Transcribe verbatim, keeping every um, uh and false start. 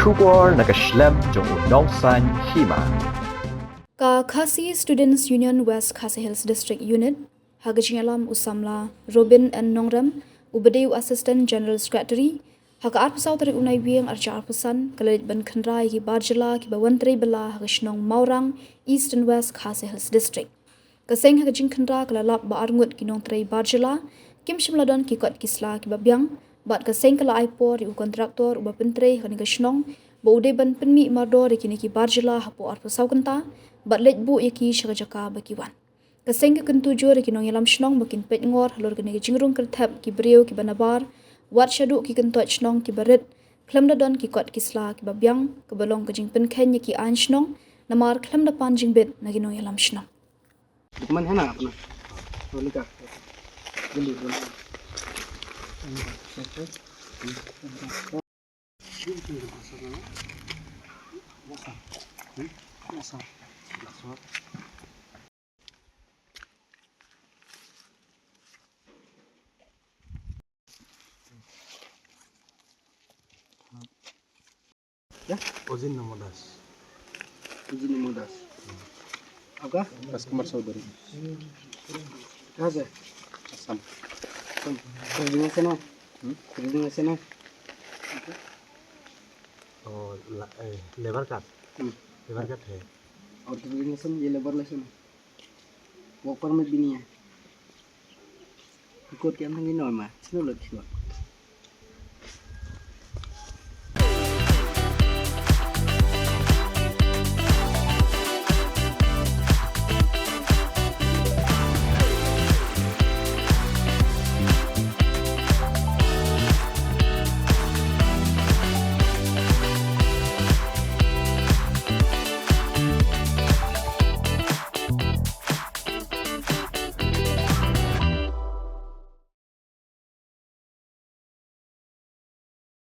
Khubor na ka shlem jong u nongsan hima. Ka Khasi Students Union West Khasi Hills District Unit, ha ka jingïalam u samla Robin N Nongrem, u ba dei u Assistant General Secretary, ha ka arphew saw tarik u Naiwieng arhajar arphew san, ka la leit ban khynra ïa ki bar jylla kiba wan trei bylla ha ka shnong Mawrang, East and West Khasi Hills District. Ka seng ha ka jingkhynra ka la lap ba arngut ki nongtrei bar jylla kim shym la don ki kot ki sla kiba biang, bad ka seng ka la ai por ïa u kontraktor uba pyntrei ha kane ka shnong ba u dei ban pynmih mardor ïa kine ki bar jylla hapoh arphew saw kynta, bad leit buh ïa ki sha ka jaka ba ki wan. Ka seng ka kyntu jur ïa ki nongïalam shnong ba kin peit ngor halor kane ka jingrung kyrthep ki briew kiba nabar, wat shaduh ki kyntoit shnong kiba rit, khlem da don ki kot ki sla kiba biang, kaba long ka jingpynkheiñ ïa ki aiñ shnong, namar khlem da pan jingbit na ki nongïalam shnong. Lukman hai na apna? Oh, lika. Jildi, jildi. क्या? अजिन नमो दास। अजिन नमो दास। आपका? राजकुमार चौधरी। कहाँ से? असम। असम। कितने दिन से ना? हम्म? कितने दिन से ना? और ला-, ए, लेबर कार्ड। हम्म। लेबर कार्ड है। और कितने दिन से ये लेबर लाइसेंस है? वर्क परमिट भी नहीं है। कोर्ट के अंदर नहीं नॉर्मल, स्नो लग गया।